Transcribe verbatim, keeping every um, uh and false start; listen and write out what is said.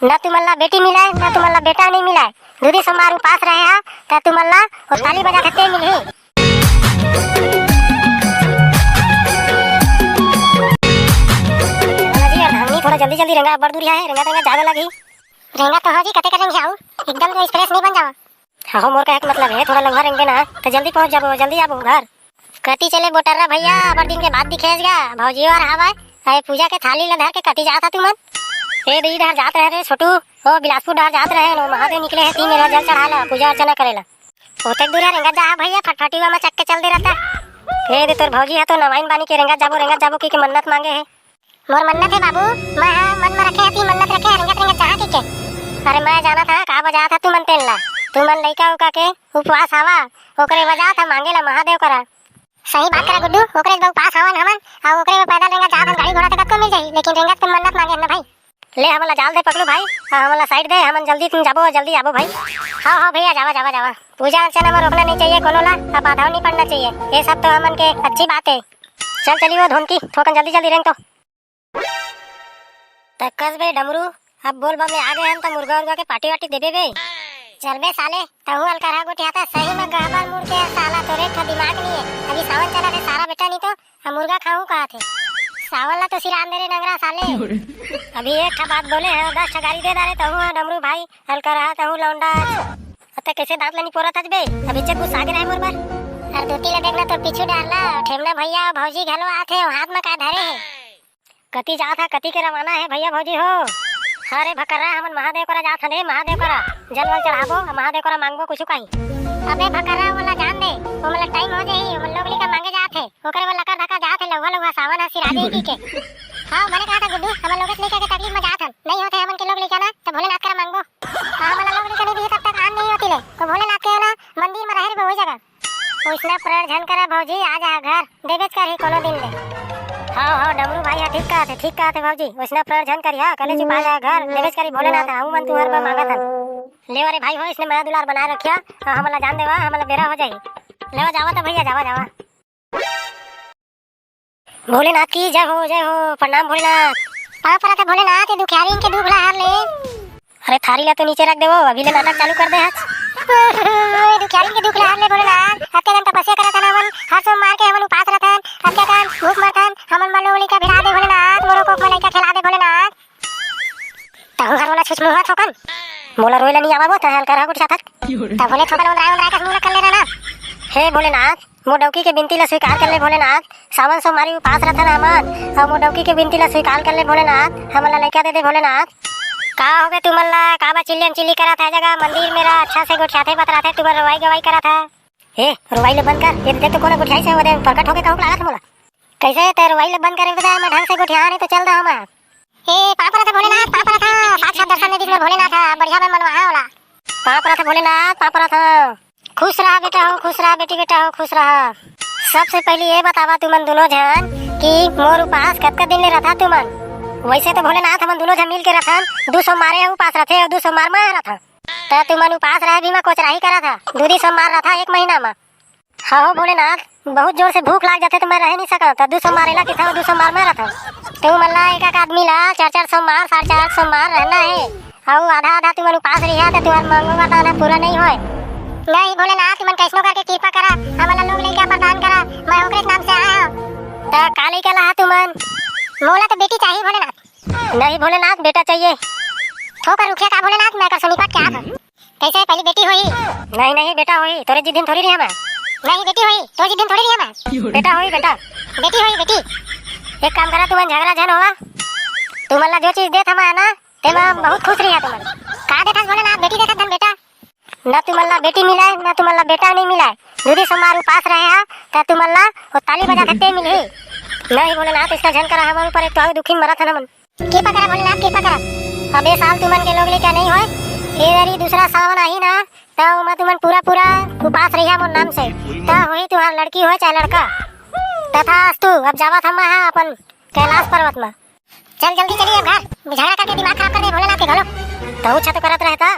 ना तुमन ला बेटी मिलय, ना तुमन ला बेटा नइ मिलय। दू दिन सोमवार उपास रहे हा, त तुमन ला ओ ताली बजाथे ते मिलही। जी यार, धांगनी थोड़ा जल्दी जल्दी रेंगा, बड़ दूरिहा हे, रेंगा रेंगा जादा लगही। रेंगा तो हो जी, कते कर रेंगा आऊ, एकदम तो express नइ बन जावा। हाँ हो, मोर कहे के मतलब हे, थोड़ा लघुआ रेंगे ना, त जल्दी पहुँच जाबो, जल्दी आबो घर। कति चले बोटर्रा भइया, बड़ दिन के बाद दिखेस गा। भौजी अउ हावय, अरे पूजा के थाली ला धर के कति जात हा तुमन? ए दई डहर जात रहे रे छोटू, ओ बिलासपुर डहर जात रहे, ओ महादेव निकले हे तीन मेरा जल चढ़ाय ला, पूजा अर्चना करे ला। ओतेक दूर हे रेंगत जा हा भइया, फटफटी वा म चक के चल दे रहता। ए दे तोर भौजी हा तो नवाइन बानी के रेंगत जाबो, रेंगत जाबो कहिके मन्नत मांगे हे। मोर मन्नत हे बाबू, मैं हा मन म रखे हती, मन्नत रखे हंव, रेंगत रेंगत जाहा कहिके। अरे मैं जानत हा का बजात हा तुमन तेन ला। तुमन लइका उका के उपवास हवा, ओकरे बजात हा मांगे ला महादेव करा। सही बात करा गुड्डू, ओकरे बर उपास हवन हमन, अउ ओकरे बर पैदल रेंगत जात हन, गाड़ी घोड़ा ते कतको मिल जाही, लेकिन रेंगत के मन्नत मांगे हन ना भाई। ले हमन ला जाल दे पकलू भाई, हाँ हमन ला side दे, हमन जल्दी तुम जाबो, जल्दी आबो भाई। हाँ हाँ भइया, जावा जावा जावा, पूजा अर्चना म रोकना नइ चाहिए कोनो ला, अब बाधा नइ पड़ना चाहिए, ये सब तो हमन के अच्छी बात हे। चल चलिए वो धोनकी, थोकन जल्दी जल्दी रेंग तो। त कस बे डमरू, अब बोल बम ले आ गे हन त मुर्गा उर्गा के party वार्टी देबे बे। चल बे साले, तहूँ अलकरहा गोठियाथस, सही म गड़बड़ मूड के साला, तोरे एक ठो दिमाग नइ हे। अभी सावन चलत हे सारा बेटा, नइ तो अब मुर्गा खाहूँ कहत हे। सावन ला तो सिरान दे रे नंगरा साले। अभी एक ठा बात बोले हंव, दस ठा गारी दे डारे तहूँ हा डमरू भाई, अलकरहा तहूँ लौंडा। अते कइसे दांत ला नइ पोरत हस बे? अभी चेक गुस्सा गे रहे मोर बर। अरे धोती ला देखना, तोर पीछू डार ला, ठेमना भइया भौजी घलो आथे, अउ हाथ म का धरे हे। कति जात हा, कति के रवाना हे भइया भौजी हो? अरे भकर्रा, हमन महादेव करा जात हन रे, महादेव करा। जल वल चढ़ाबो, महादेव करा मांगबो कुछु कहीं। अबे भकर्रा, ओला जान दे, ओमन ला time हो जाही, ओमन लोग लइका मांगे जात हे, ओकरे बर लकर धकर जात हे, लउहा लउहा सावन हा सिरा जाही कहिके। हाँ, बने कहा था गुड्डू, हमन लोगेच लइका के तकलीफ म जात हन, नइ होत हे हमन के लोग लइका ना, त भोलेनाथ करा मांगबो। हाँ, हमन ला लोग लइका नइ दिही तब तक आन नइ होती ले, त भोलेनाथ के ना मंदिर म रहे रहिबो ओही जगह। ओइसना प्रण झन करा भौजी, आ जा घर, देबेच करही कोनो दिन ले। हव, हव, डमरू भाई ह ठीक कहत हे, ठीक कहत हे भौजी, ओइसना प्रण झन करिहा, कलेचुप आ जा घर, देबेच करही भोलेनाथ ह, हमू मन तुंहर बर मांगत हन। लेवा रे भाई हो, अइसने मया दुलार बनाए रखिहा, अउ हमन ला जान देवा, हमन ला बेरा हो जाही। लेवा जावा त भइया, जावा, जावा। भोलेनाथ की जय हो, जय हो, प्रणाम भोलेनाथ। पाँव परत हे भोलेनाथ, ये दुखियारिन के दुख ला हर ले। अरे थारी ला तो नीचे रख दे वो, अभी ले नाटक चालू कर दे हस। ये दुखियारिन के दुख ला हर ले भोलेनाथ, अतका कन तपस्या करत हन हमन, हर सोमवार के हमन उपास रथन, अतका कन भूख मरथन, हमन मन लोग लइका भिड़ा दे भोलेनाथ, मोरो कोख म लइका खेला दे भोलेनाथ। तहूँ हर मोला छुछमुहा थोकन, मोला रोए ला नइ आवा वो, तहूँ अलकरहा गोठियाथस। त भोले थोकन ओंदराए ओंदराए कस मुँह ला कर ले रहना। हे भोलेनाथ, मोर डौकी के बिनती ला स्वीकार कर ले भोलेनाथ। सावन सोमवारी उपास रथन हमन, अउ मोर डौकी के बिनती ला स्वीकार कर ले भोलेनाथ। हमन ला लइका दे दे भोलेनाथ। का होगे तुमन ला? का बा चिल्लियन चिल्ली करत हे? जगह मंदिर मेरा अच्छा से गोठियाथे बतराथे, तुमन रोवाई गवाई करत हे। ए, रोवाई ले बंद कर। ये देख तो कोन गोठियाइस हे, ओदे प्रकट होके कहूँ लागत हे मोला। कइसे ते रोवाई ले बंद करे बता, मैं ढंग से गोठिया नहीं तो चल रहा हूँ मैं। ए, पाँव परत हे भोलेनाथ, पाँव परत हे, साक्षात दर्शन दे दिस मोर भोलेनाथ ह, बढ़िया मैं मनवाहा ओला। पाँव परत हे भोलेनाथ, पाँव परत हे। खुश रहा बेटा हो, खुश रहा बेटी, बेटा हो, खुश रहा। सबसे पहली ये बतावा तुमन दुनों झन कि मोर उपास कतका दिन ले रथा तुमन? वैसे तो भोलेनाथ हमन दुनों झन मिल के रथन, दू सोमवारे उपास रथे अउ दू सोमवार मैं रथा। त तुमन उपास रहे भी मैं कोचराही करत हा, दू दी सोमवार रथा एक महीना म। हाँ हो भोलेनाथ, बहुत जोर से भूख लाग जाथे त मैं रह नहीं सकंव, त दू सोमवार एला किथंव, दू सोमवार मैं रथंव। तुमन ला एक एक आदमी ला चार चार सोमवार, साढ़े चार सोमवार रहना हे, अउ आधा आधा तुमन उपास रहिहा त तुमन मांगो वरदान ह पूरा नहीं होय। नहीं भोलेनाथ, तुमन कैसनो करके कृपा करा, हमन ला लोग लइका प्रदान करा, मैं ओकरे नाम से आय हंव। त का लइका ला हा तुमन? मोला तो बेटी चाहिए भोलेनाथ। नहीं भोलेनाथ, बेटा चाहिए। थोकन रुकिया का भोलेनाथ, मैं कर निपट के आत हंव। कैसे पहली बेटी होही? नहीं, नहीं, बेटा होही, तोरे जिद्दिन थोड़ी रही मैं। नहीं, बेटी होही, तोरे जिद्दिन थोड़ी रही मैं। बेटा होही, बेटा। बेटी होही, बेटी। एक काम करा, तुमन झगड़ा झन होवा। तुमन ला जो चीज देत हमा ना, तेमा बहुत खुश रहिहा तुमन। का देथस भोलेनाथ, बेटी देथस धन बेटा। ना तुमन ला बेटी मिलाय, ना तुमन ला बेटा नहीं मिलाय। दू दी सोमवार उपास रहे हा, त तुमन ला वो ताली बजा सकते मिलही। नहीं भोलेनाथ, इसका झन करा, हमर ऊपर एक तो आवे दुखी मरत हन हमन। कृपा करा भोलेनाथ, कृपा करा। अबे साल तुमन के लोग लइका नहीं होय, ए बारी दूसरा सावन आही ना, त ओमा तुमन पूरा पूरा उपास रहिहा मोर नाम से, त होही तुहार लड़की होय चाहे लड़का। तथास्तु, अब जावत हमा हा अपन कैलाश पर्वत म। चल जल्दी चली अब घर, झगड़ा करके दिमाग खराब कर दे भोलेनाथ के घलो। तहू छत करत रहता।